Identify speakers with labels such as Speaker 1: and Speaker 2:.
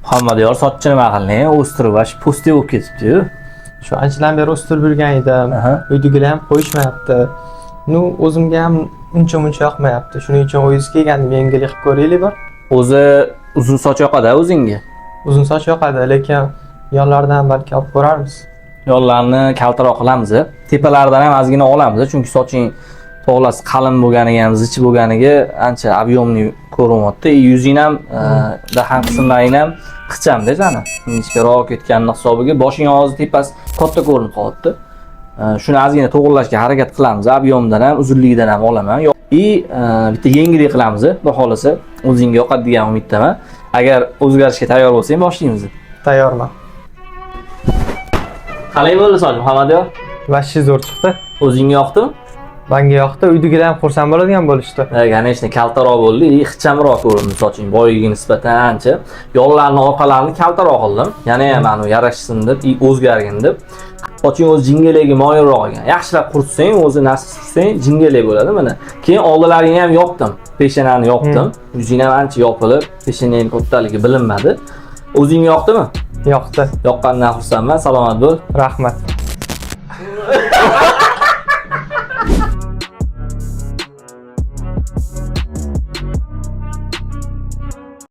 Speaker 1: Muhammadiyor sochini nima qilding? O'stirib, vash пустой bo'lib ketibdi-yu.
Speaker 2: Shu anchadan beri o'stirib yurgan edim. Uydagilar ham qo'yishmayapti. Ну, o'zimga ham uncha muncha yoqmayapti. Shuning uchun o'zingiz kelgandim, yengillik qilib ko'raylik bir.
Speaker 1: O'zi uzun soch yoqadi o'zingga.
Speaker 2: Uzun soch yoqadi, lekin yonlaridan balki olib ko'rarmiz.
Speaker 1: Yonlarini kaltaroq qilamiz. Tepalaridan ham ozgina olamiz, chunki soching tog'lasi qalin bo'lganiga ham, zich bo'lganiga ancha объемный ko'rinyapti. И yuzing ham, dahan qismlaring ham ixchamda sani. Ingichkaroq ketganini hisobiga boshing og'zi tepasi katta ko'rinib qolyapti. Shuni ozgina to'g'irlashga harakat qilamiz. Объем dan ham, uzunligidan ham olaman. И bitta yengillik qilamiz, xudo xohlasa, o'zingga yoqadi degan umiddaman. Agar o'zgarishga tayyor bo'lsang, boshlaymiz.
Speaker 2: Tayyorman.
Speaker 1: Qalay bo'ldi soch, Muhammadiyor?
Speaker 2: Вообще zo'r chiqdi.
Speaker 1: O'zingga yoqdimi?
Speaker 2: Menga yoqdi, uydagilar ham xursand bo'ladigan bo'lishdi.
Speaker 1: Конечно, kaltaroq bo'ldi, и ixchamroq ko'rindi soching boyiga nisbatan ancha. Yonlarini, orqalarini kaltaroq qildim. Yana ham mana yarashsin deb, и o'zgargin deb. Soching o'zi jingalakga moyilroq ekan. Yaxshilab quritsang, o'zi narsa sursang, jingalak bo'ladi mana. Keyin oldilaringni ham yopdim. Peshonani yopdim. Yuzing ham ancha yopilib, peshonaning kattaligi bilinmadi. O'zingga yoqdimi?
Speaker 2: Yoqdi.
Speaker 1: Yoqqanidan xursandman. Salomat bo'l.
Speaker 2: Rahmat.